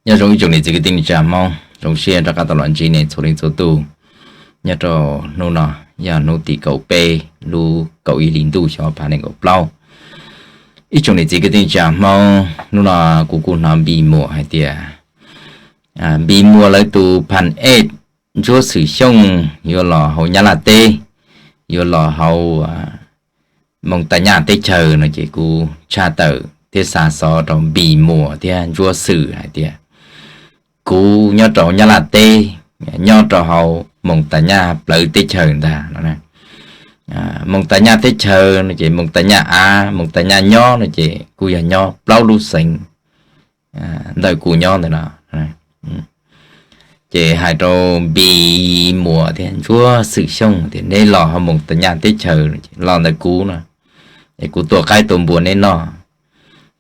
Nyob zoo ib tsoom niam txiv kwv tij neej tsa Hmoob, zoo siab rov qab tau los ntsib nej txhua leej txhua tus nyob rau hnub no, yog hnub tim kaum peb lub kaum ib hlis ntuj xyoo ob phav nees nkaum plaub. Ib tsoom niam txiv kwv tij neej tsa Hmoob, hnub no kuv kuj hnov Npis Muas hais tias Npis Muas lawv tus phaj ej Ntsuab Xwm Xyooj yuav los hauv Nyab Laj teb, yuav los hauv Moos Tas Nyaj teb chaws no ces kuv tshaj tawm thiab xa xov rau Npis Muas thiab Ntsuab Xwm hais tias kuv nyob rau Nyab Laj teb, nyob rau hauv Moos Tas Nyaj plawv teb chaws ntag no. Moos Tas Nyaj teb chaws no ces Moos Tas Nyaj av, Moos Tas Nyaj nyob no ces kuj yog nyob plaub lub xeev ntawm kuv nyob ntawm no. Ces hais rau Npis Muas thiab Ntsuab Xwm Xyooj tias neb los hauv Moos Tas Nyaj teb chaws los ntawm kuv no, es kuv tua qaib tua npua neb noj.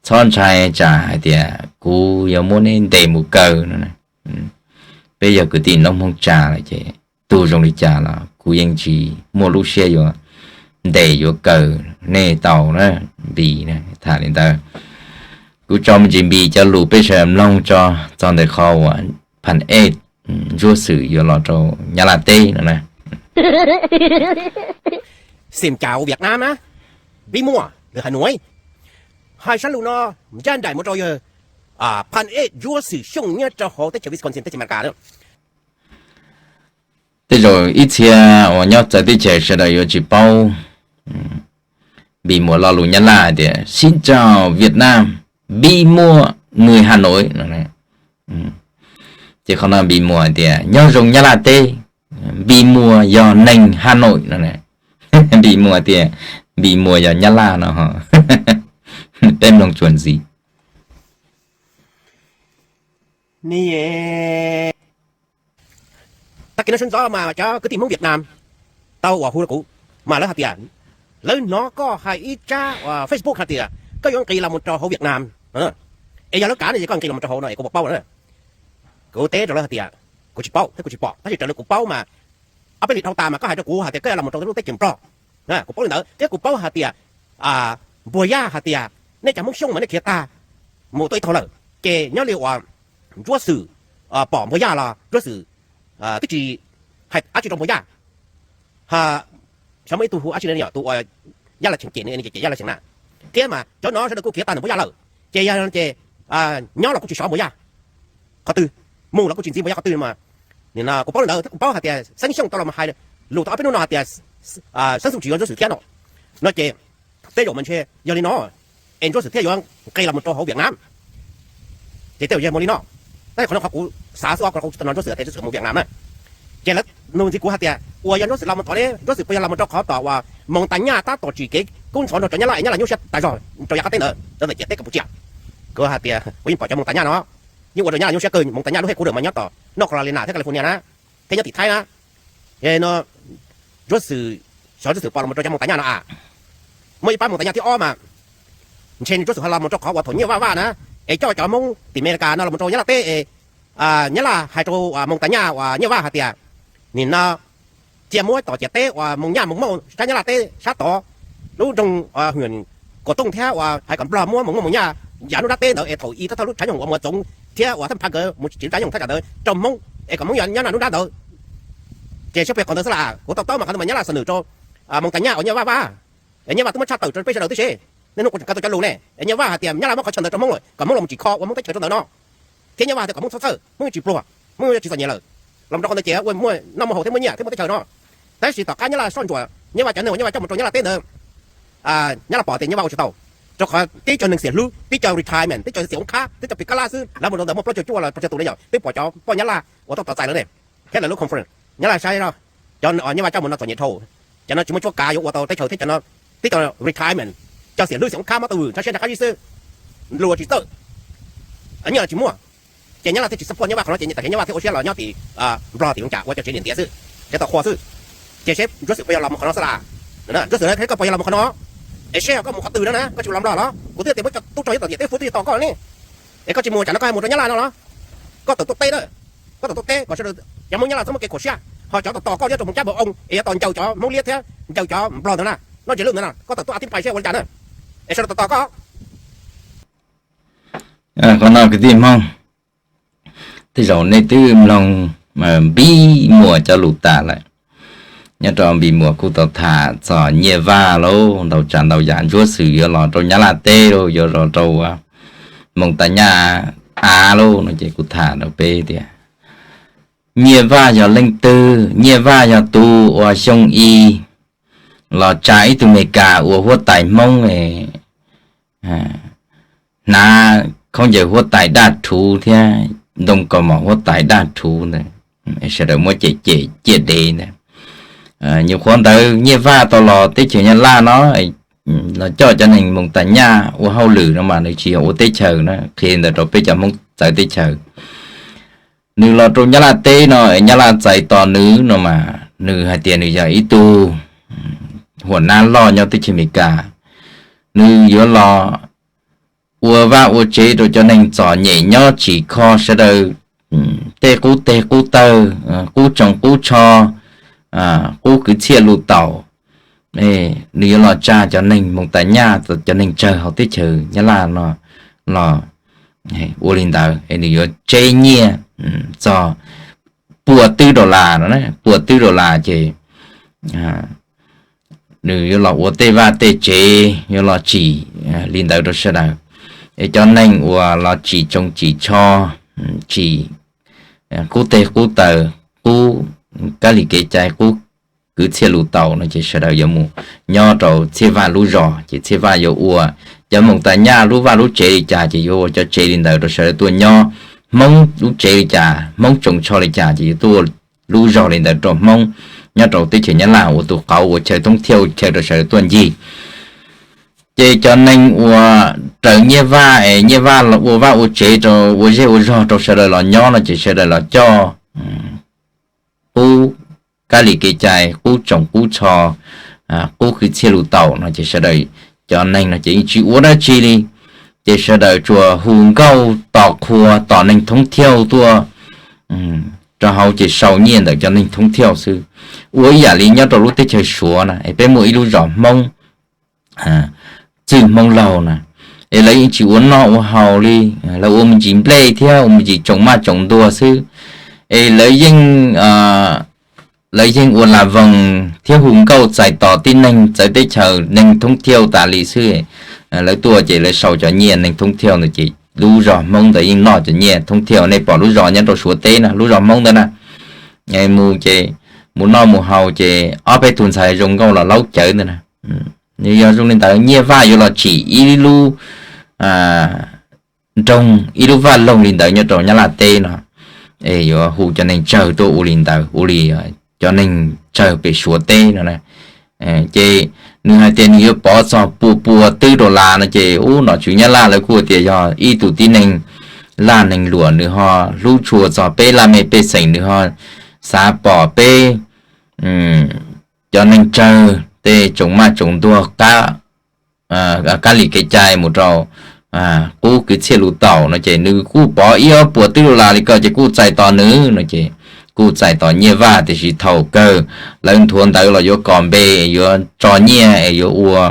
Txhob ntshai tsam hais tias kuv yuav muab neb ntes mus kaw no. Peb yog kwv tij noob Hmoob Tsab lawm ces tug zoo li cas los kuv yeej tsis muaj lub siab yuav ntes yuav kaw nej tau na, Npis. Tham li ntawd, kuv tso me ntsis Npis cov lus peb sawv daws mloog tso txog ntawm qhov uas phaj ej Ntsuab Xwm yuav los rau Nyab Laj teb no na. Xim cas ua Vietnam na, Npis Muas lwm Hà Nội. Hais sab lus no ncaj nraim mus rau yawg phaj ej Ntsuab Xwm Xyooj nyob rau hauv teb chaws Wisconsin teb chaws Amelikas. Tej zaum ib txhia uas nyob txawv teb chaws sawv daws yuav tsis paub Npis Muas lo lus Nyab Laj hais tias xin chào Việt Nam, Npis Muas người Hà Nội no. Ces qhov no Npis Muas hais tias nyob zoo Nyab Laj teb, Npis Muas yog neeg Hà Nội no. Npis Muas tias Npis Muas yog Nyab Laj no. Peb mloog txuas ntxiv. Tag kis no sawv ntxov mas cov kwv tij Hmoob Vietnam tau uas hu rau kuv, mas lawv hais tias lawv hnov koj hais ib tsab Facebook hais tias koj yuav nqis los mus rau hauv Vietnam, es yog lawv kav no ces koj nqis los mus rau hauv no es kuv puas paub na. Kuv teb rau lawv hais tias kuv tsis paub thiab kuv tsis pom, tab sis raws li kuv paub mas ob peb li dhau tas mas koj hais rau kuv hais tias koj yuav los mus rau lub teb chaws Nplog. Kuv paub li ntawd thiab kuv paub hais tias Npuag Yaj hais tias nej cov Hmoob Xyooj mas nej khiav tag mus tuaj ib tog lawm, ces nyob li uas Ntsuab Xwm pom Npuag Yaj los Ntsuab Xwm twb tsis hais dab tsi rau Npuag Yaj. Xyov muaj ib tug hu dab tsi ne, yog tus uas Yaj Laj Xeem cem, cem Yaj Laj Xeem na, thiab mas cov no sawv daws kuj khiav tag ntawm Npuag Yaj lawm, ces yog ces nyob los kuj tsis sov Npuag Yaj qhov twg, mus los kuj tsis ntxiv Npuag Yaj qhov twg mas. Nim no kuv paub li ntawd thiab kuv paub hais tias Xeeb Xyooj tau los mus hais lus tau ob peb hnub no hais tias Xeeb Xyooj tsis yuav Ntsuab Xwm thiab no, no ces tej zaum mas ntshe yog li no es Ntsuab Xwm thiaj yuav nqis los mus rau hauv Vietnam. Ces tej zaum yog muaj li no, tab sis qhov no qhov kuv xav xwb os, qhov kuv tsis tau hnov Ntsuab Xwm hais tias Ntsuab Xwm mus Vietnam na. Ces lawv nug ntxiv kuv hais tias uas yog Ntsuab Xwm los mus tod ne, Ntsuab Xwm puas yog los mus rau qhov tom uas Moos Tas Nyaj tab tom tsim kev kub ntxhov nrog cov Nyab Laj es Nyab Laj nyuaj siab tas zog rau yav qab teb ntawd rau ntawm ciam teb Kapucia. Kuv hais tias kuv yeej pom cov Moos Tas Nyaj no yeej ua rau Nyab Laj nyuaj siab kawg. Moos Tas Nyaj lub headquarter mas nyob tom North Carolina thiab California na, thiab nyob tim Thaib na. Es no Ntsuab Xwm, xyov Ntsuab Xwm puas los mus rau cov Moos Tas Nyaj no a. Muaj ib pab Moos Tas Nyaj thib ob mas ntshe Ntsuab Xwm ho los mus rau qhov uas thaum Nyiaj Vaj Vaj na, es coj cov Hmoob tim Amelikas no los mus rau Nyab Laj teb es Nyab Laj hais rau Moos Tas Nyaj uas Nyiaj Vaj hais tias nim no cia muab tom ciam teb uas Moos Nyaj Moos Mauj sab Nyab Laj teb sab tod lub nroog hwm Kuam Tooj thiab uas hais kom Nplog muab Moos Mauj Moos Nyaj yav nruab nrab teb ntawd es thaum i thawj thawj lub tshav nyoog uas Muas Txoov thiab uas Thaj Npha nkawd mus tsim tshav nyoog thaj tsam ntawd rau Hmoob es kom Hmoob nyob nruab nrab ntawd. Ces saib puas yog qhov ntawd xwb las. Kuv to taub mas qhov ntawd mas Nyab Laj xa nws rau Moos Tas Nyaj uas Nyiaj Vaj Vaj. Es Nyiaj Vaj twb muab tshaj tawm rau peb sawv daws tib si. Niaj hnub kuv tseem kawm tau cov lus ne, es Nyiaj Vaj hais tias Nyab Laj muab qhov chaw ntawd rau Hmoob lawm kom Hmoob los mus tsim kho ua Hmoob teb chaws rau ntawd no. Thiab Nyiaj Vaj hais tias kom Hmoob txhob txhawj, Hmoob yeej tsis pluag, Hmoob yeej tsis txom nyem lawm. Los rau qhov ntawd ces ua muaj noj muaj haus thiab muaj nyiaj thiab muaj teb chaws no. Tab sis tom qab Nyab Laj soj ntsuam, Nyab Vaj cov neeg uas Nyab Vaj coj mus rau Nyab Laj teb ntawd, Nyab Laj pom tias Nyab Vaj ua tsis tau, rau qhov tib co neeg xiam hlub, tib co retirement, tib co xiam oob khab, tib co pis kab lab xwb, lawv mus rau ntawd muaj plaub caug cuaj los plaub caug tus ne yom, twb pom cov poj Nyab Laj uas tau tos txais lawm ne. Thiab lawv lub conference, Nyab Laj saib no, cov Nyab Vaj coj mus no txom nyem dhau, cov no tsis muaj cuab kav yuav ua tau teb chaws thiab cov no tib co retirement, cov xiam hlub xiam oob khab mob taub hwm ntshav siab ntshav qab zib xwb, luag tsis txawj, nyiaj los tsis muaj. Ces Nyab Laj thiaj tsis support Nyab Vaj qhov no ces tam sim Nyab Vaj thiaj ua siab los nyob tim Nplog tim Loos Cas ua cov tsev niam ntiav xwb, tsev toj qhua xwb. Ces seb Ntsuab Xwm puas yog los mus qhov no xwb las. Ntsuab Xwm, koj puas yog los mus qhov no? Es seb koj mus qhov twg no na, koj tsis los Nplog los? Kuv twb tias muab cov tub rog nyob tom ciam teb Fwv twb tos koj ne. Es koj tsis mus tsam no koj muag rau Nyab Laj no los? Koj tawm tuaj teb na, koj tawm tuaj teb kom sawv daws cov Hmoob Nyab Laj txhob muaj kev khuam siab. Ho cov tom tos koj nyob rau Moos Cab Moos Oo es yuav tos ncaws cov Hmoob Liab thiab ncaws cov Nplog ntawd na, noj ntsiav lwj ntawd na, koj tawm tuaj a tim pais seb ua li cas na. Es sawv daws tos tos koj. Qhov no kwv tij Hmoob, tej zaum nej twb mloog Npis Muas cov lus tas lawm. Nyob rau Npis Muas kuj tau tham txog Nyiaj Vaj lauj, ntau tsav ntau yam ntsuab xwm yuav los rau Nyab Laj teb lauj, yuav los rau Moos Tas Nyaj av lauj no ces kuv tham rau peb tias Nyiaj Vaj yog leej twg? Nyiaj Vaj yog tus uas xyoo i los tsa ib tug Mes Kas ua huab tais Hmoob, hnav khaub ncaws huab tais daj rhuv thiab ntoo kaus mom huab tais daj rhuv ntawd, sawv daws muab cem cem ciaj dev ntawd. Nyuam qhuav ntawd Nyiaj Vaj tau los teb chaws Nyab Laj no, los coj cov neeg Moos Tas Nyaj ua hauj lwm no mas nws tsis yog ua teb chaws na, qhia ntawd rau peb cov Hmoob txawv teb chaws. Nws los rau Nyab Laj teb no, Nyab Laj txais tos nws no mas nws hais tias nws yog ib tug huam nab loj nyob teb chaws Amelikas. Nws yuav los ua vaj ua tsev rau cov neeg txom nyem nyob tsis kho sawv daws tej qub teg qub taw, qub tsoos qub tsho, qub kwv txhiaj lus taum. Nws yuav los tsa cov neeg Moos Tas Nyaj, cov neeg tsawg hauv teb chaws Nyab Laj no los ua li ntawd, nws yuav tseb nyiaj txog pua twb dollar no, pua twb dollar ces nws yuav los ua tej vaj tej tsev, yuav los tsim li ntawd rau sawv daws. Es cov neeg uas los tsim tsoos tsim tsho, tsim qub teg qub taw, qub kab li kev cai, qub kwv txhiaj lus taum no ces sawv daws yuav mus nyob rau Txhiaj Vaj lub zos, ces Txhiaj Vaj yuav ua cov Moos Tas Nyaj lub vaj lub tsev li cas ces yuav ua cov tsev li ntawd rau sawv daws tuaj nyob. Hmoob lub tsev li cas, Hmoob tsoos tsho li cas ces yuav tuaj lub zog li ntawd rau Hmoob nyob rau teb chaws Nyab Laj ua tus qauv ua chaw thoob thiaj ua chaw rau sawv daws tuaj ncig. Ces cov neeg uas raws Nyiaj Vaj es Nyiaj Vaj los ua vaj ua tsev rau, ua zej ua zog rau sawv daws los nyob no ces sawv daws los coj qub kab li kev cai, qub tsoos qub tsho, qub kwv txhiaj lus taum no ces sawv daws, cov neeg no ces yeej tsis ua dab tsi li. Ces sawv daws tsuas hu nkauj tos qhua, tos neeg thoob thiaj tuaj rau hauv ces sau nyiaj ntawm cov neeg thoob thiaj xwb. Ua ib yam li nyob rau lub teb chaws Suav na, es peb muaj ib lub zos Hmoob, txwj Hmoob Laug na, es lawv yeej tsis ua noj ua haus li. Lawv ua me ntsis nplej thiab ua me ntsis tsoom maj tsoom ntuag xwb. Es lawv yeej lawv yeej ua las voos thiab hu nkauj txais tos tib neeg txawv teb chaws, neeg thoob thiaj tas li xwb. Lawv tuaj ces lawv sau cov nyiaj neeg thoob thiaj ntawd ces lub zos Hmoob ntawd yeej noj cov nyiaj thoob thiaj. Nej pom lub zos nyob rau Suav teb na, lub zos Hmoob ntawd na, mus ces mus noj mus haus ces ob peb tug ntxhais zoo nkauj los laub cawv ntawd na. Nws yog zoo li ntawd, Nyiaj Vaj yuav los tsim ib lub nroog, ib lub vaj loog li ntawd nyob rau Nyab Laj teb no, es yuav hu cov neeg tsawg tuaj ua li ntawd, ua li cov neeg tsawg pem Suav teb no. Ces nws hais tias nws yuav pov txog pua pua twb dollar no ces ub, nom tswv Nyab Laj lawv kuj tias yog ib tug tib neeg laj neeg luam, nws ho hlub tshua txog peb laj mej pej xeem, nws ho xav pom peb cov neeg tsawg tej tsoom maj tsoom ntuag qab kab li kev cai mus rau qub kwv txhiaj lus taum no ces nws kuj pov ib ob puas twb dollar li ko ces kuj txais tos nws no ces kuj txais tos Nyiaj Vaj. Tiam sis thaum kawg lawv nthuav ntawv los yuav kos npe, yuav tso nyiaj es yuav ua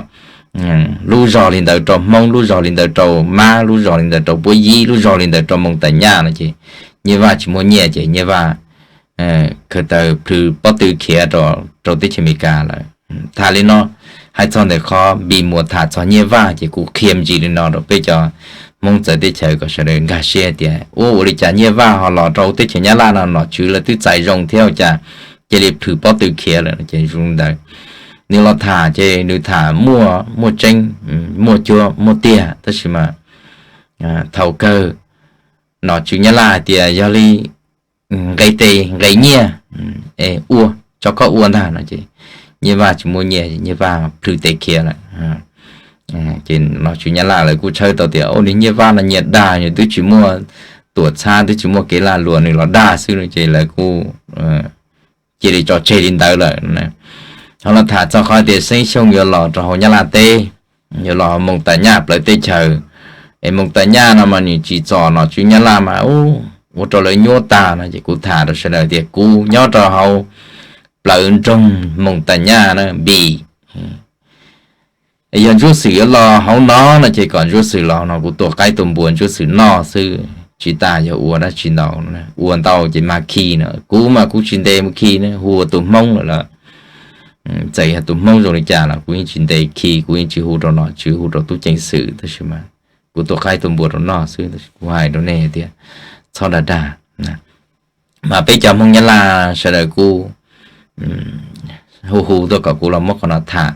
lub zog li ntawd rau Hmoob, lub zog li ntawd rau Mab, lub zog li ntawd rau Puab Yib, lub zog li ntawd rau Moos Tas Nyaj no ces Nyiaj Vaj tsis muaj nyiaj ces Nyiaj Vaj khaws taws plhws pob tw khiav rau teb chaws Amelikas lawm. Tham li no, hais txog ntawm qhov Npis Muas tham txog Nyiaj Vaj ces kuv qhia me ntsis li no rau peb cov Hmoob txawv teb chaws kom sawv daws nkag siab tias ua ua li cas Nyiaj Vaj ho los rau teb chaws Nyab Laj no, nom tswv lawv twb txais zoo thiab ua cas cia li plhws pob tw khiav lawm no ces zoo li ntawd. Nws los tham ces nws tham muaj muaj tseeb, muaj cuab muaj tiag, tab sis mas thaum kawg nom tswv Nyab Laj hais tias yog li nqe tes nqe nyiaj, ua, tso koj ua ntag no ces Nyiaj Vaj tsis muaj nyiaj, Nyiaj Vaj plhws tes khiav lawm. Ces nom tswv Nyab Laj lawv kuj tshawb tau tias ua li Nyiaj Vaj no nyias dag, nws twb tsis muaj tuam txhab, twb tsis muaj kev lag luam, nws los dag xwb no ces lawv kuj cia li tso tseg li ntawd lawm. Ho los tham txog qhov tias Xeeb Xyooj yuav los rau hauv Nyab Laj teb, yuav los Moos Tas Nyaj plawv teb chaws, es Moos Tas Nyaj no mas nws tsis txom nom tswv Nyab Laj mas ua rau lawv nyuab tag no ces kuv tham rau sawv daws tias kuv nyob rau hauv plawv nroog Moos Tas Nyaj na Npis. Yog Ntsuab Xwm yuav los hauv no no ces kom Ntsuab Xwm los no kuv tua qaib tua npua Ntsuab Xwm noj xwb. tsis tas yog ua dab tsi ntau. Ua ntau ces mag khi no, kuv mas kuv tsis ntes mus khi ne, hu ua tus Hmoob lawm los txawm yog tus Hmoob zoo li cas los kuv yeej tsis ntes khi, kuv yeej tsis hu rau nom tswv hu rau tub ceev xwm, tab sis mas kuv tua qaib tua npua rau noj xwb. Kuv hais rau nej tias txhob dag dag. Mas peb cov Hmoob Nyab Laj sawv daws kuj hu hu tuaj kom kuv los muab qhov no tham.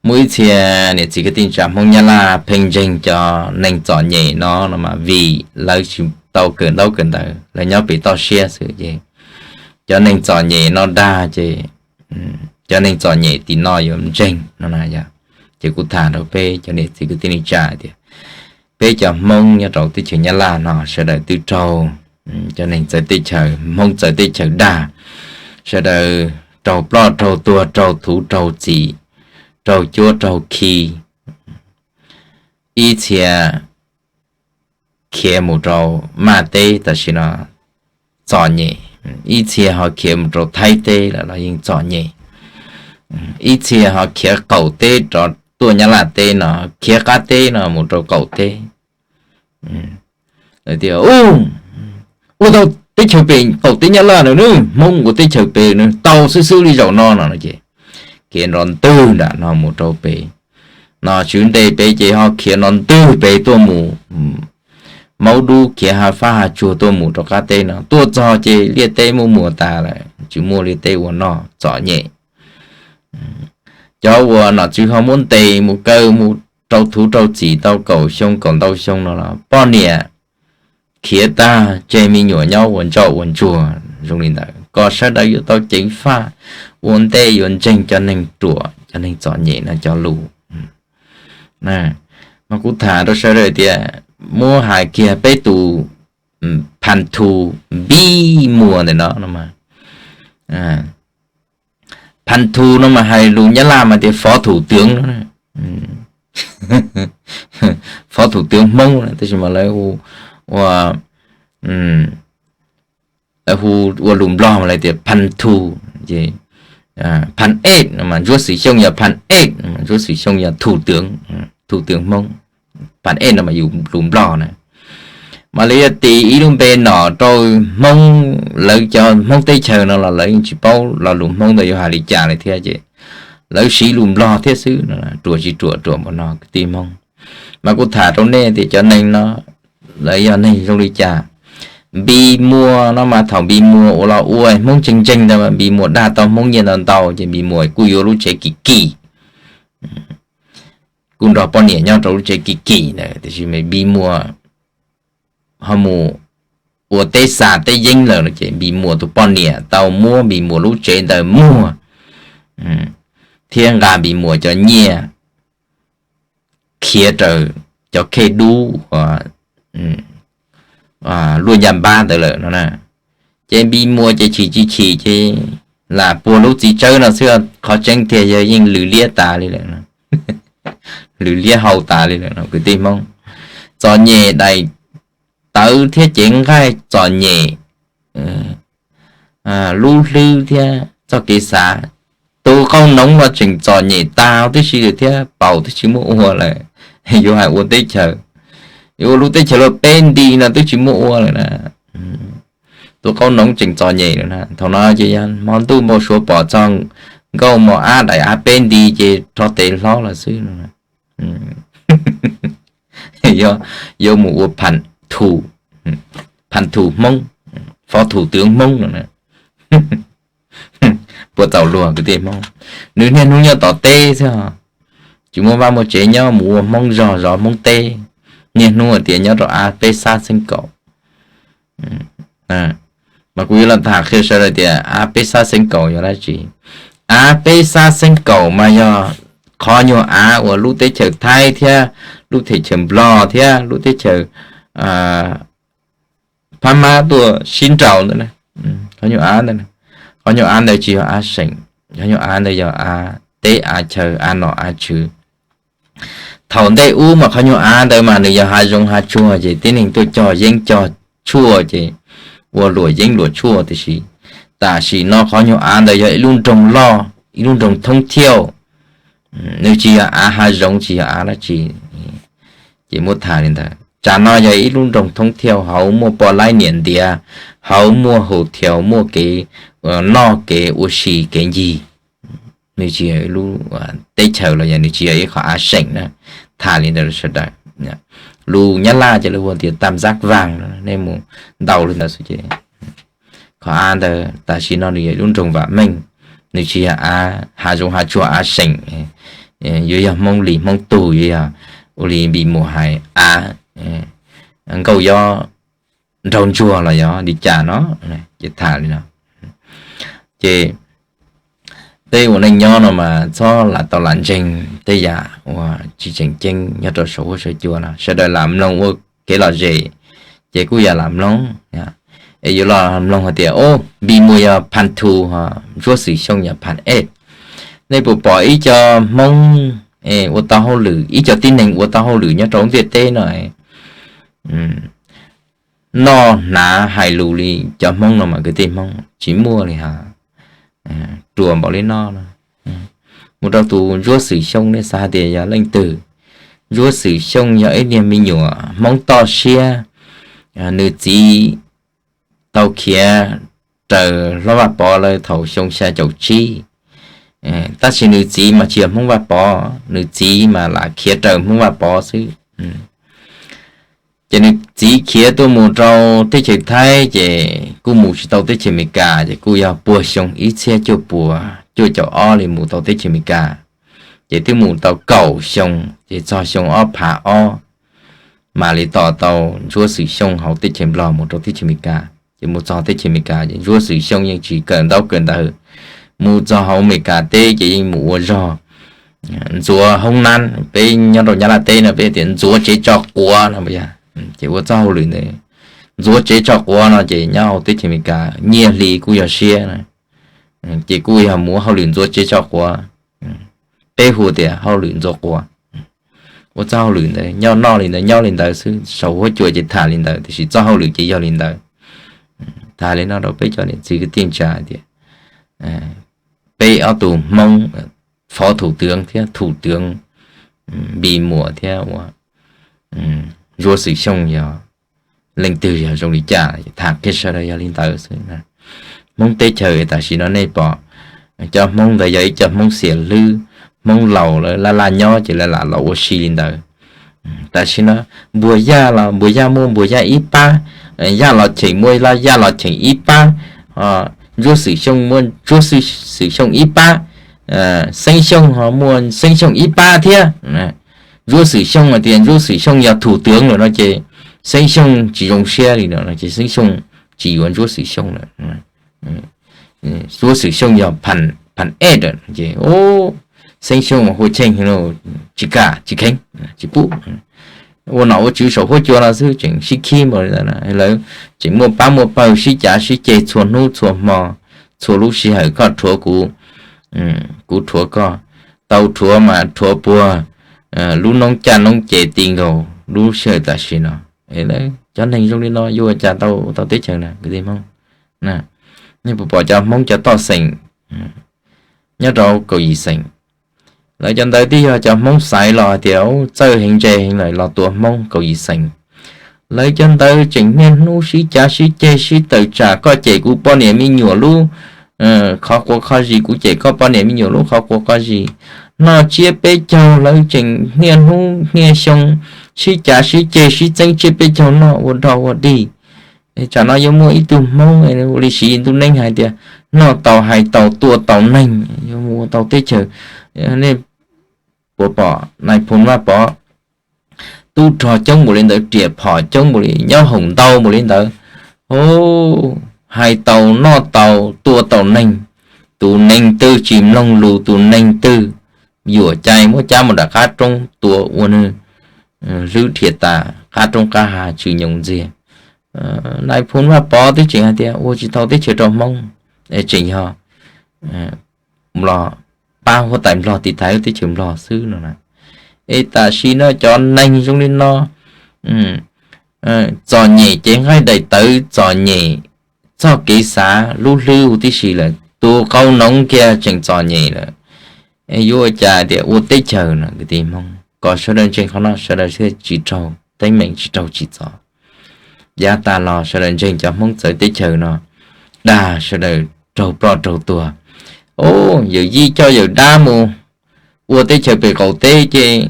Muaj ib txhia niam txiv kwv tij neej tsa Hmoob Nyab Laj pheej ntseeg cov neeg txom nyem no no mas vim lawv tsis tau kawm ntaub kawm ntawv, lawv nyob pem toj siab xwb ces cov neeg txom nyem no dag ces cov neeg txom nyem tim no yuav ntseeg no na yog. Ces kuv tham rau peb cov niam txiv kwv tij neej tsa tias peb cov Hmoob nyob rau teb chaws Nyab Laj no sawv daws twb raug cov neeg txawv teb chaws, Hmoob txawv teb chaws dag, sawv daws raug ploj raug tuag raug thuv raug txim, raug cuab raug khi. Ib txhia khiav mus rau Maj teb tam sim no txom nyem, ib txhia ho khiav mus rau Thaib teb lawm los yeej txom nyem, ib txhia ho khiav qaum teb rov tuaj Nyab Laj teb no, khiav qab teb no mus rau qaum teb. Lawv tias ua tau teb chaws pem qaum teb Nyab Laj no nws Hmoob ua teb chaws pem nws tau xwb xwb li zaum no no ces khiav nrov ntwg nram no mus rau pem no, tswv ntes pem ces ho khiav nrov ntwg pem tuaj mus Maub Dub, khiav hav fab hav tsuag tuaj mus rau qab teb no, tuaj txog ces liaj teb muaj muag tas lawm, tsis muaj liaj teb ua noj, txom nyem. Cov uas nom tswv ho muab ntes mus kaw mus rau thuv rau txim tau kaum xyoo kaum ntau xyoo no los poj niam khiav tag tseg me nyuam nyob ua ntsoj ua ntsuag zoo li ntawd. Kom sawv daws yuav tau ceev faj ua ntej yuav ntseeg cov neeg ruam cov neeg txom nyem no cov lus. Mas kuv tham rau sawv daws tias muab hais kiag peb tus Phas Thu Npib Muas ntawm no no mas, Phas Thu no mas hais lus Nyab Laj mas tias Phó Thủ tướng no, Phó Thủ tướng Hmoob no, tab sis mas lawv hu ua, lawv hu ua lus Nplog mas lawv tias Phas Thu, ces Phas Ej no mas Ntsuab Xwm Xyooj yog Phas Ej, Ntsuab Xwm Xyooj yog Thủ tướng, Thủ tướng Hmoob, Phas Ej no mas yus lus Nplog na. Mas lawv yog tis ib lub npe nom rau Hmoob, lawv cov Hmoob teb chaws no los lawv yeej tsis paub lo lus Hmoob ntawd yuav hais li cas li thiab ces lawv siv lus Nplog thiab xwb, ruam tsis ruam ruam npaum no kwv tij Hmoob. Mas kuv tham rau nej tias cov neeg no lawv yog neeg zoo li cas. Npis Muas no mas thaum Npis Muas ua los ua Hmoob ntseeg ntseeg ntawd mas Npis Muas dag tau Hmoob nyiaj ntau ntau ces Npis Muas kuj yuav lub tsev kim kim, kuj nrog poj niam nyob rau lub tsev kim kim ntawd, tiam sis Npis Muas ho mus ua teb xa teb yeeb lawm no ces Npis Muas tus poj niam tau muab Npis Muas lub tsev ntawd muag thiab nqa Npis Muas cov nyiaj khiav raws cov khej dub uas luaj ncaj npab ntawd lawm no na. Ces Npis Muas ces chim tsis chim ces lam puag lub txiv tsawb no xwb, qhov tseeb tiag yog yeej lwm liab tas li lawm, lwm liab hau tas li lawm no kwv tij Hmoob. Txom nyem daim tawv thiab cev nqaij, txom nyem lub hlwb thiab txoj kev xav. Tus qauv noov los tseem txom nyem tag tib si lawm thiab, paus twb tsis muaj ua lawm, yuav hais ua teb chaws, yuav ua lub teb chaws luaj peb nti no twb tsis muaj ua lawm na. Tus qauv noov tseem txom nyem lawm na. Thaum no ces yog hmo ntuj npau suav pom txog nkauj mos ab daim av peb nti ces rho tes hlob lawm xwb. Yuav mus ua Phas Thu, Phas Thu Hmoob, Phó Thủ tướng Hmoob no. Puas txaus luag kwv tij Hmoob. Nws niaj hnub nyob tom teb xwb, tsis muaj vaj muaj tsev nyob, mus ua Hmoob zog zov Hmoob teb, niaj hnub hais tias nyob rau av peb xab xeeb kaum. Mas kuv yuav los tham qhia sawv daws tias av peb xab xeeb kaum yog dab tsi. Av peb xab xeeb kaum mas yog qhov nyuag av uas lub teb chaws Thaib thiab lub teb chaws Nplog thiab lub teb chaws Phab Mab tuaj sib nraus ntawd. Qhov nyuag av ntawd, qhov nyuag av ntawd tsis yog av seem, qhov nyuag av ntawd yog av teb av chaw av nom av tswv. Thaum ntej ub mas qhov nyuag av ntawd mas nws yog hav zoov hav tsuag ces tib neeg tuaj cog yeeb cog tshuaj ces ua luam yeeb luam tshuaj, tiam sis tam sim no qhov nyuag av ntawd yog ib lub nroog loj, ib lub nroog thoob thiauj, nws tsis yog av hav zoov tsis yog av dab tsi. Ces muab tham li ntawd. Tsam no yog ib lub nroog thoob thiauj hauv muaj poj laib niam ntiav, hauv muaj hau thiau, muaj kev noj kev ua si kev ncig. Nws tsis yog lub teb chaws los yog nws tsis yog ib qhov av seem na. Tham li ntawd sawv daws. Lus Nyab Laj ces lawv hu tias tam zab vag, nej mus ntaus li ntawd xwb ces qhov av ntawd tam sim no nws yog lub nroog vam meej, nws tsis yog av hav zoov hav tsuag av seem, yuav yog Hmoob li Hmoob tug, yuav yog ua li Npis Muas hais av nkauj yob nraug ntsuag los yog li cas no. Ces tham li no ces peb ua neej nyob no mas txhob lam tau lam ntseeg tej yam uas tsis tseem ceeb nyob rau saum huab saum cua no. Sawv daws lam mloog ua kev lom zem ces kuj yog lam mloog. Es yuav los mloog hais tias, o, Npis Muas yog phas two, Ntsuab Xwm Xyooj yog phas eight. Nej puas pom ib co Hmoob ua tau hauj lwm, ib co tib neeg ua tau hauj lwm nyob rau ntiaj teb no noj hnav hais lus li cov Hmoob no mas kwv tij Hmoob tsis muaj li hos. Ruam npaum li no no. Mus rau tus Ntsuab Xwm Xyooj, nej xav hais tias yog leej twg? Ntsuab Xwm Xyooj yog ib niag me nyuam Hmoob toj siab, nws txiv tau khiav raws hlob Vaj Pov lawv thaum xyoo xya caum tsib. Tab sis nws txiv mas tsis yog Hmoob Vaj Pov, nws txiv mas lam khiav raws Hmoob Vaj Pov xwb. Ces nws txiv khiav tuaj mus rau teb chaws Thaib ces kuj mus tsis tau teb chaws Amelikas, ces kuj yog puag xyoo ib txhiab cuaj puas cuaj caum ob li mus tau teb chaws Amelikas. Ces twb mus tau kaum xyoo, ces txog xyoo ob phav ob mam li tos tau Ntsuab Xwm Xyooj hauv teb chaws Nplog mus rau teb chaws Amelikas. Ces mus txog teb chaws Amelikas ces Ntsuab Xwm Xyooj yeej tsis kawm ntaub kawm ntawv. Mus txog hauv Amelikas teb ces yeej mus ua zog ntxuav hoob nab, peb nyob rau Nyab Laj teb no peb tias ntxuav tsev tso quav no. Ces ua txoj hauj lwm ntawd, ntxuav tsev tso quav no ces nyob hauv teb chaws Amelikas nyiaj hli kuj yog siab na. Ces kuj yog mus ua hauj lwm ntxuav tsev tso quav, peb hu tias hauj lwm ntxuav quav. Ua txoj hauj lwm ntawd nyob noj li ntawd nyob li ntawd xwb, saum huab cua ces tham li ntawd, tiam sis txoj hauj lwm ces yog li ntawd. Tham li no rau peb cov niam txiv kwv tij neej tsa tias peb ob tug Hmoob, Phó Thủ tướng thiab Thủ tướng Npis Muas thiab ua Ntsuab Xwm Xyooj yog leej twg, yog zoo li cas, tham qhia sawv daws yog li ntawd xwb. Hmoob teb chaws tam sim no nej pom cov Hmoob ntawd yog ib co Hmoob xiam hlwb, Hmoob laus lawv laj laj nyob ces lawv lam los ua si li ntawd. Tam sim no Npuag Yaj los Npuag Yaj muaj Npuag Yaj ib pab, Yaj Los Cheem muaj Yaj Los Cheem ib pab, Ntsuab Xwm Xyooj muaj Ntsuab Xwm Xyooj ib pab, Xeeb Xyooj ho muaj Xeeb Xyooj ib pab thiab. Ntsuab Xwm Xyooj hais tias Ntsuab Xwm Xyooj yog Thủ tướng lawm no ces Xeeb Xyooj tsis zoo siab li no ces Xeeb Xyooj tsis yuav Ntsuab Xwm Xyooj lawm. Ntsuab Xwm Xyooj yog phas eight ces Xeeb Xyooj mas hu cheej, tsis kam tsis kheev, tsis pub. Ua nom ua tswv saum huab cua no xwb tseem sib khib npaum li ntawd, lawv tseem muaj pab muaj pawg sib cav sib ceg txhua hnub txhua hmo, txhua lub sij hawm koj rhuav kuv, kuv rhuav koj, tau rhuav mas rhuav puag lub noob caj noob ces ti nkaus lub sij hawm tam sim no. Cov neeg zoo li no yuav ua cas tau tau teb chaws na kwv tij Hmoob? Nej puas pom cov Hmoob cov toj xeem nyob rau kaum yim xeem, lawv cov ntawd twb yog cov Hmoob xaiv los hais tias txawj heev ntse heev lawm los tua Hmoob kaum yim xeem. Lawv cov ntawd tseem niaj hnub sib cav sib ceg sib tawm tsam koj cem kuv poj niam me nyuam lub qhov quav qhov zis, kuv cem koj poj niam me nyuam lub qhov quav qhov zis. Noj tsiab peb caug lawv tseem niaj hnub niaj xyoo sib cav sib ceg sib txeeb tsiab peb caug noj ua dog ua dig. Tsam no yuav muaj ib tug Hmoob ua li Siv Ntuj Neeb hais tias noj tau hais tau tua tau neeg, yuav mus ua tau teb chaws. Nej puas pom nais phoo Vaj Pov tub rog coob npaum li ntawd, riam phom coob npaum li, nyob hoom ntau npaum li ntawd, hais tau noj tau tua tau neeg, tus neeg twg tsis mloog lus tus neeg twg yuam cai muab cab mus nram qab roob tua ua nws hlwb dhia tas qab roob qab hav tsw nyoos ntxiag. Nais phoo Vaj Pov twb tseem hais tias ua tsis tau teb chaws rau Hmoob, tseem yog Nplog pab huab tais Nplog tiv thaiv teb chaws Nplog xwb no na. Es tam sim no cov neeg zoo li no txom nyem cev nqaij daim tawv, txom nyem txoj kev xav lub hlwb huv tib si lawm, tus qau noov kiag tseem txom nyem lawm. Es yuav ua cas tias ua teb chaws no kwv tij Hmoob? Kom sawv daws ntseeg qhov no sawv daws thiaj tsis raug. teeb meem tsis raug tsim txom. Yav tas los sawv daws ntseeg cov Hmoob txawv teb chaws no, dag sawv daws raug ploj raug tuag. Au, yawm yij coj yawm dab mus ua teb chaws pem qaum teb ces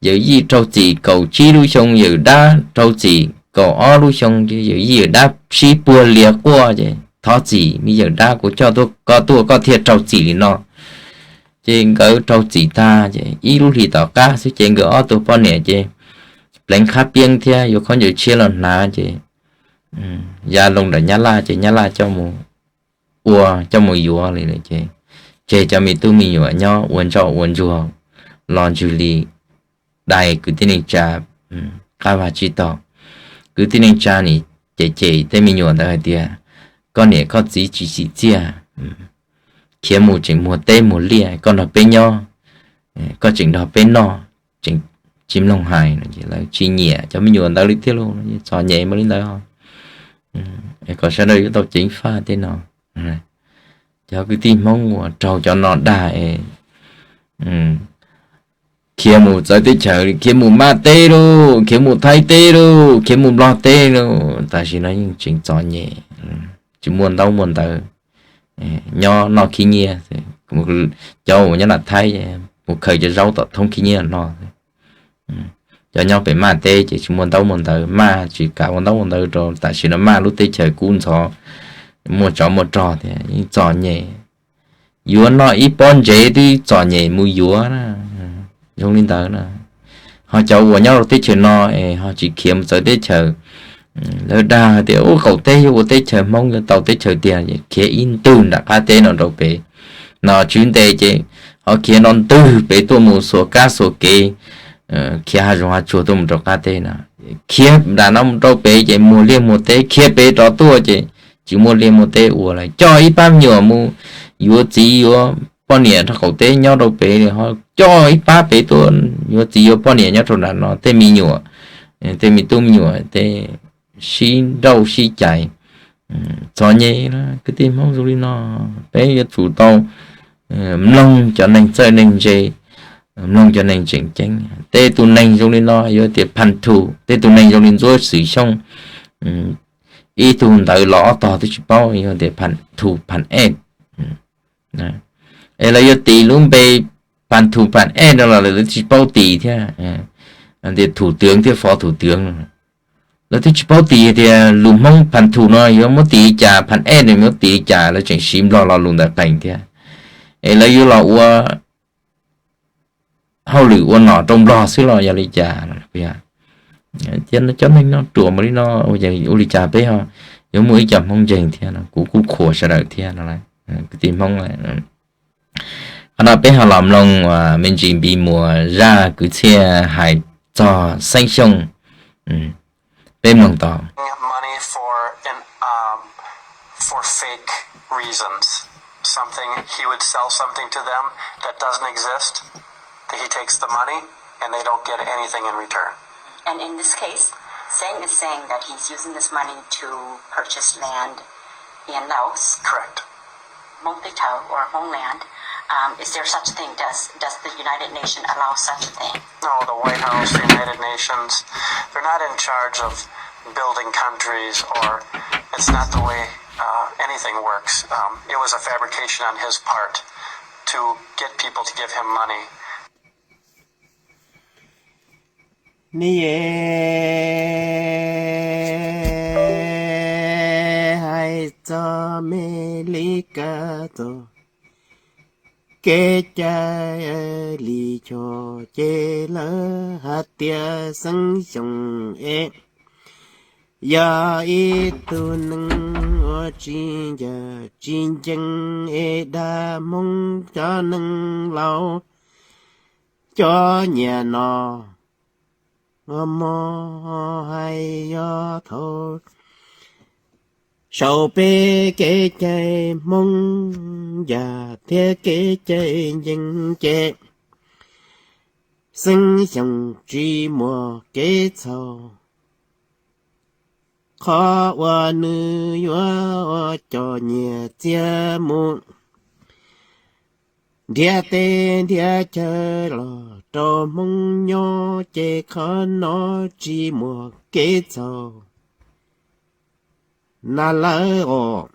yawm yij raug txim kaum tsib lub xyoo, yawm dab raug txim kaum ob lub xyoo ces yawm yij yawm dab sib puag lias quaj ces thov txim me yawm dab, kuv coj koj tuaj koj thiaj raug txim li no. Ces nkawd raug txim tag ces ib lub hlis tom qab xwb ces nkawd ob tug poj niam ces pleev qhab pieeb thiab yuav khaub ncaws tshiab los hnav ces ya loo nram Nyab Laj ces Nyab Laj coj mus ua, coj mus yuav li ces tseg cov me tub me nyuam nyob ua ntsoj ua ntsuag los ntsws li dais kwv tij neej tsa qab vag tsib taug. Kwv tij neej tsa nim cem cem tej me nyuam ntawd hais tias koj niam koj txiv tsis tsim txiaj, khiav mus tseem muag teb muag liaj, koj nrog peb nyob, koj tseem nrog peb noj, tseem tsis mloog hais no ces lawv tsis nyiam cov me nyuam ntawd li tiag lauj, txom nyem mas li ntawd. Kom sawv daws yuav tau ceev faj tej no. Cov kwv tij Hmoob uas raug cov no dag es khiav mus txawv teb chaws, khiav mus Maj teb lauj, khiav mus Thaib teb lauj, khiav mus Nplog teb lauj, tam sim no yeej tseem txom nyem, tsis muaj ntaub muaj ntawv, nyob noj khib nyiab. Cov uas nyob nram Thaib mus khaws cov zaub tom thoob khib nyiab no. Cov nyob pem Maj teb ces tsis muaj ntaub muaj ntawv, Maj tsis kam ua ntaub ua ntawv rau, tam sim no Maj lub teb chaws kub ntxhov, muaj tsov muaj rog thiab, yeej txom nyem. Yuav noj ib pob ntsev twb txom nyem mus yuav na, zoo li ntawd na. Ho cov uas nyob rau teb chaws no es ho tsis khiav mus txawv teb chaws, lawv dag hais tias ub qaum teb yuav ua teb chaws Hmoob yuav tau teb chaws tiag, khiav ib ntwg nram qab teb no rau pem no tswv nte ces ho khiav no ntwg pem tuaj mus xuas kab xuas kev, khiav hav zoov hav tsuag tuaj mus rau qab teb no. Khiav nram no mus rau pem ces muag liaj muag teb, khiav pem rov tuaj ces tsis muaj liaj muaj teb ua lawm. Coj ib pab me nyuam mus yuav txiv yuav poj niam rau qaum teb nyob rau pem, ho coj ib pab pem tuaj yuav txiv yuav poj niam nyob rau nram no, tej me nyuam, tej me tub me nyuam tej sib nrauj sib cais, txom nyem na. Kwv tij Hmoob zoo li no, peb yuav tsum tau mloog cov neeg txawj neeg ntse, mloog cov neeg tseem ceeb. Tej tus neeg zoo li no yuav tias phan thu, tej tus neeg zoo li Ntxuab Xwm Xyooj, ib tug ntawd los ob tog twb tsis paub, yuav tias phan thu phan ej. Es lawv yuav tis lub npe phan thu phan ej no los lawv twb tsis paub tis thiab, tias thủ tướng thiab phó thủ tướng no. Lawv twb tsis paub tis tias lus Hmoob phan thu no yuav muab tis li cas, phan ej no muab tis li cas, lawv tseem siv Nplog lo lus ntawd qees thiab. Es lawv yuav los ua hauj lwm ua nom rau Nplog xwb los yog li cas? Cov neeg no ruam mus li no, ua li cas peb yuav muaj ib co Hmoob ntseeg thiab no, kuv kuj qhuas sawv daws thiab no. Kwv tij Hmoob, qhov no peb ho los mloog me ntsis Npis Muas zaj kwv txhiaj hais txog Xeeb Xyooj, peb mloog tau. Money for an, um, for fake reasons. Something, he would sell something to them that doesn't exist. That he takes the money and they don't get anything in return. And in this case, Xeeb is saying that he's using this money to purchase land in Laos. Correct. Hmong Plateau or Hmong land, um, is there such a thing? Does, does the United Nations allow such a thing? No, the White House, the United Nations, they're not in charge of building countries, or it's not the way, uh, anything works. Um, it was a fabrication on his part to get people to give him money. Nws hais txog me li kab txog kev cai li choj ces lawv hais tias Xeeb Xyooj es yog ib tug neeg uas tsis ncaj tsis ncees es dag Hmoob cov neeg laus cov nyiam no. Mog hais yog thaum sau peb kev cai Hmoob yam thiab kev cai ncees ces Xeeb Xyooj tsis muaj kev txhaum. Qhov uas nws yuav ua cov nyiaj txiag mus nrhiav teb nrhiav chaw los Rau Hmoob nyob ces qhov no tsis muaj kev txhaum na lawm os.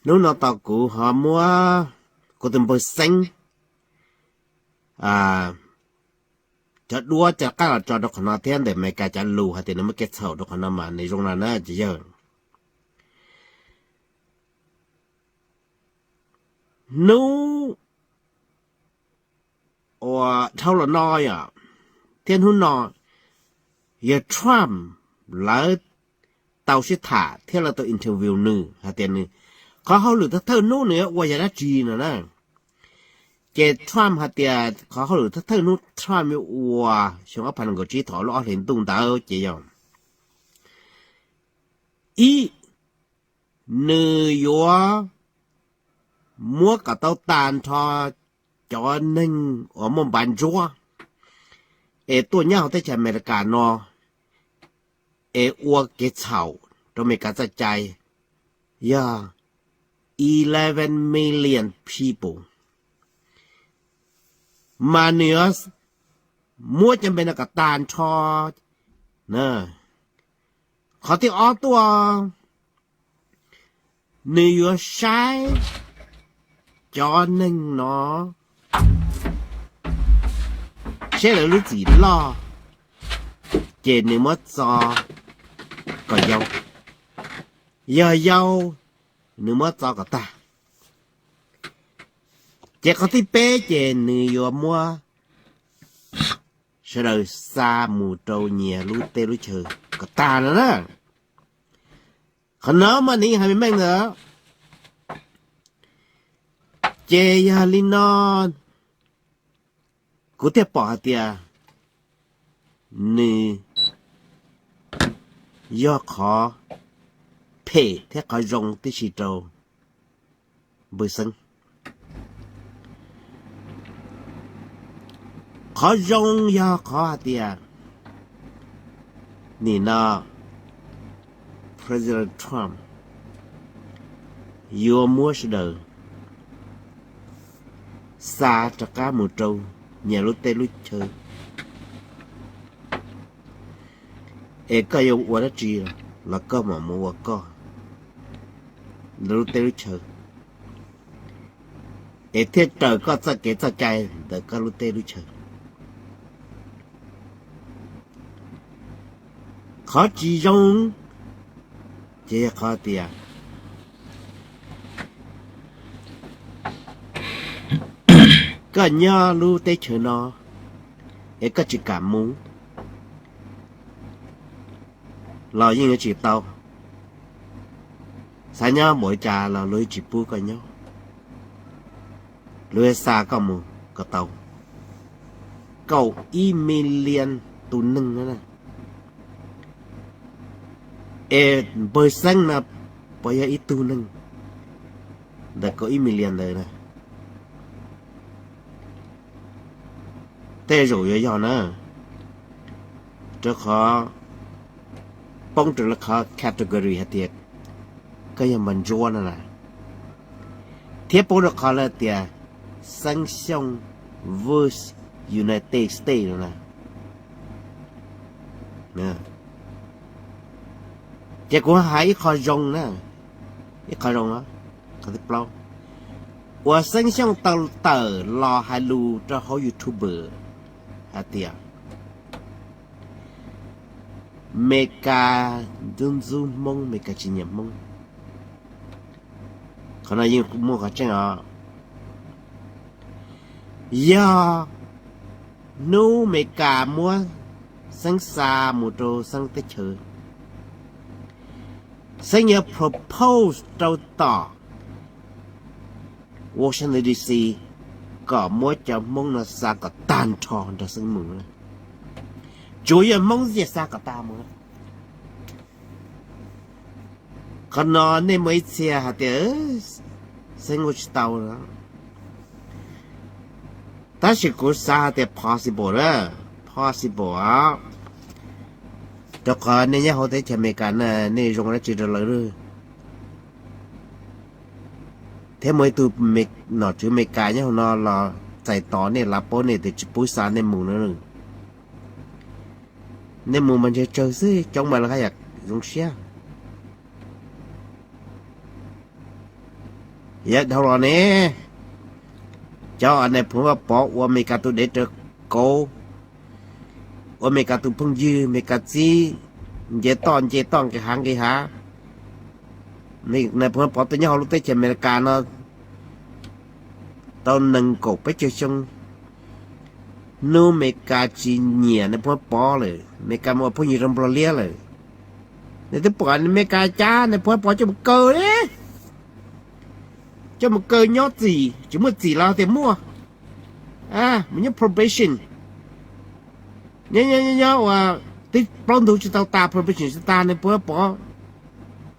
Hnub no tau kuv ho muab kuv tus npawg Xeeb cov duab cov qab los tso rau qhov no thiab ntawm Amelikas cov lus hais tias nws muaj kev txhaum rau qhov no mas nws zoo no na ces yog hnub uas dhau los no yom, thiab hnub no yog Trump lawv tau sib tham thiab lawv tau interview nws hais tias nws qhov hauj lwm thawj thawj hnub nws yuav ua yog dab tsi no na. Ces Trump hais tias qhov hauj lwm thawj thawj hnub Trump yuav ua xyoo ob phav nees nkaum tsib thaum lub ob hlis ntuj ntawd ces yog ib, nws yuav muab kom tau tag nrho cov neeg uas muaj npav ntsuab es tuaj nyob hauv teb chaws Amelikas no es ua kev txhaum rau Amelikas txoj cai yog eleven million people, mas nws yuav muab cov npe no kom tag nrho na. Qhov thib ob tuaj, nws yuav saib cov neeg no saib lawv lub txim loj, ces nws muab txo kom yau, yog yau nws muab txo kom tag. Ces qhov thib peb ces nws yuav muab sawv daws xa mus rau nyias lub teb lub chaw kom tag no na. Qhov no mas nws yeej hais meej meej ntawd. Ces yog li no kuv thiaj pom hais tias nws yog qhov phem thiab qhov zoo tib si rau npawg Xeeb. Qhov zoo yog qhov hais tias nim no President Trump yuav muab sawv daws xa rov qab mus rau nyias lub teb lub chaw, es koj yuav ua dab tsi los koj mam mus ua koj lub teb lub chaw, es thiaj raws koj txoj kev txoj cai ntawm koj lub teb lub chaw. Qhov tsis zoo ces yog qhov tias koj nyob lub teb chaws no es koj tsis kam mus los yeej yuav tsis tau. Xav nyob npaum li cas los luag yeej tsis pub koj nyob, luag xa koj mus kom tau. Kaum ib million tus neeg na, es npawg Xeeb no puas yog ib tug neeg ntawm kaum ib million ntawd na? Tej zaum yuav yog na, rau qhov poob rau lawv qhov category hais tias koj yog npawg ntsuab no na, thiab poob rau qhov lawv tias Xeeb Xyooj versus United States no na. Ces kuv hais ib qho zoo na, ib qho zoo, qhov thib plaub uas Xeeb Xyooj tau tawm los hais lus rau hauv YouTube hais tias Meskas ntxub ntxub Hmoob, Meskas tsis nyiam Hmoob. Qhov no yeej muaj qhov tseeb os. Yog hnub Meskas muab Xeeb xa mus rau Xeeb teb chaws, Xeeb yuav propose rau tom Washington D C kom muab cov Hmoob no xa kom tag nrho nrog Xeeb mus. Tsuas yog Hmoob xwb ces xa kom tag mus. Qhov no nej muaj ib txhia hais tias Xeeb ua tsis tau no, tab sis kuv xav hais tias possible na, possible os. Rau qhov nej nyob hauv teb chaws Amelikas na, nej zoo dab tsi rau lawv lawm? Thiab muaj ib tug nom tswv Amelikas nyob hauv no los txais tos nej, lav paub nej tias tsis pub xa nej mus no. Nej mus mas ntshe tsawg xwb, coob mas lawv haj yam zoo siab. Yav dhau los ne, cov nais phoo Vaj Pov ua Amelikas tus dev raws kauv, ua Amelikas tus phooj ywg, Amelikas txib nce toj nce toj, nqis hav nqis hav. Nais phoo Vaj Pov tuaj nyob hauv lub teb chaws Amelikas no tau nees nkaum peb caug xyoo. Hnub Amelikas tsis nyiam nais phoo Vaj Pov lawm, Amelikas mus ua phooj ywg rau Nplog liab lawm, nws twb pom Amelikas cab nais phoo Vaj Pov coj mus kaw li, coj mus kaw nyob txim, tsis muaj txim los tias muaj, mus nyob probation. Nyob nyob nyob ua twb plaub ntug tsis tau tas, probation tsis tas, nais phoo Vaj Pov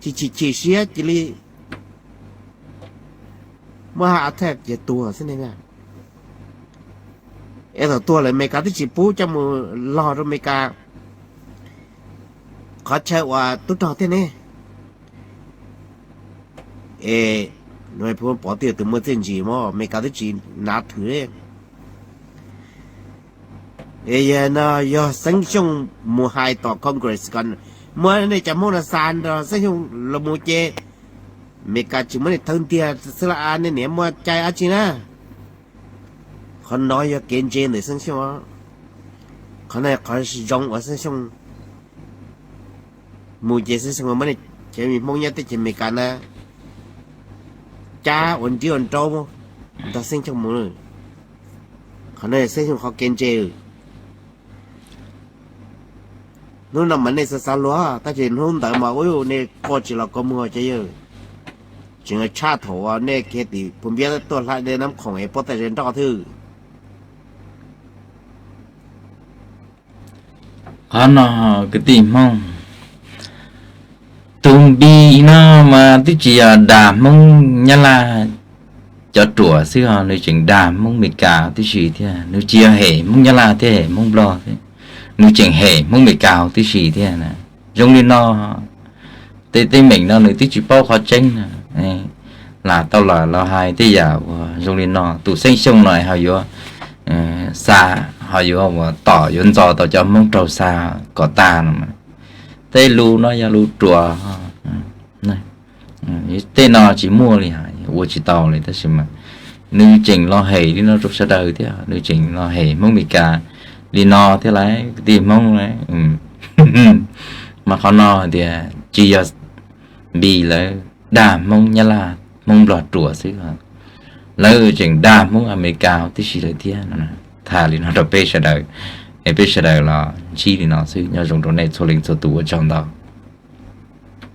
chim chim chim siab cia li muaj heart attack ces tuag xwb ne. Es thaum tuag lawm Amelikas twb tsis pub coj mus log rau Amelikas qhov chaw uas tub rog thiab ne. Es nais phoo Vaj Pov twb yog tus muaj txiaj ntsig mas Amelikas twb tsis nav thwm li. Es yog no yog Xeeb Xyooj mus hais tom Congress kom muab nej cov Hmoob no xa nrog Xeeb Xyooj los mus ces Amelikas tsis muab nej thawb ntiag xwb los nej niam muaj cai dab tsi na. Qhov no yog kev ntse ntawm Xeeb Xyooj. Qhov no qhov zoo uas Xeeb Xyooj mus ces Xeeb Xyooj muab nej cov me Hmoob nyob teb chaws Amelikas na cab ua nriab ua nraub nrog Xeeb Xyooj mus. Qhov no Xeeb Xyooj qhov kev ntse. Hnub no mas nej xav xav luag, tab sis hnub ntawd mas ua nej quaj tsis los kua muag cov yawg. Tseem tshaj thaum nej khiav tim Phum Npiab tuaj hlab dej Nab Khoom es pob tawj ze nroj thwb. Qhov no kwv tij Hmoob, tus Npis no mas twb tsis yog dag Hmoob Nyab Laj cov ruam xwb os, nws tseem dag Hmoob Meskas tib si thiab. Nws tsis yog hem Hmoob Nyab Laj thiab hem Hmoob Nplog thiab, nws tseem hem Hmoob Meskas tib si thiab na. Zoo li no, tej teeb meem no nws twb tsis paub qhov tseeb na. Lam tau los hais tej yam uas zoo li no, tus Xeeb Xyooj no ho yuav xa, ho yuav ua tom yuav ntxo tau cov Hmoob raug xa kom tag no. Tej lus no yog lus ruam. Tej no tsis muaj li, ua tsis tau li, tab sis mas nws tseem los hem li no rau sawv daws thiab, nws tseem los hem Hmoob Meskas li no thiab lauj, kwv tij Hmoob lauj. Mas qhov no tias tsis yog Npis lawv dag Hmoob Nyab Laj Hmoob Nplog ruam xwb, lawv tseem dag Hmoob Amelikas tib si lawm thiab. Tham li no rau peb sawv daws, es peb sawv daws los ntsib li no xwb. Nyob zoo rau nej txhua leej txhua tus, ua tsaug ntau.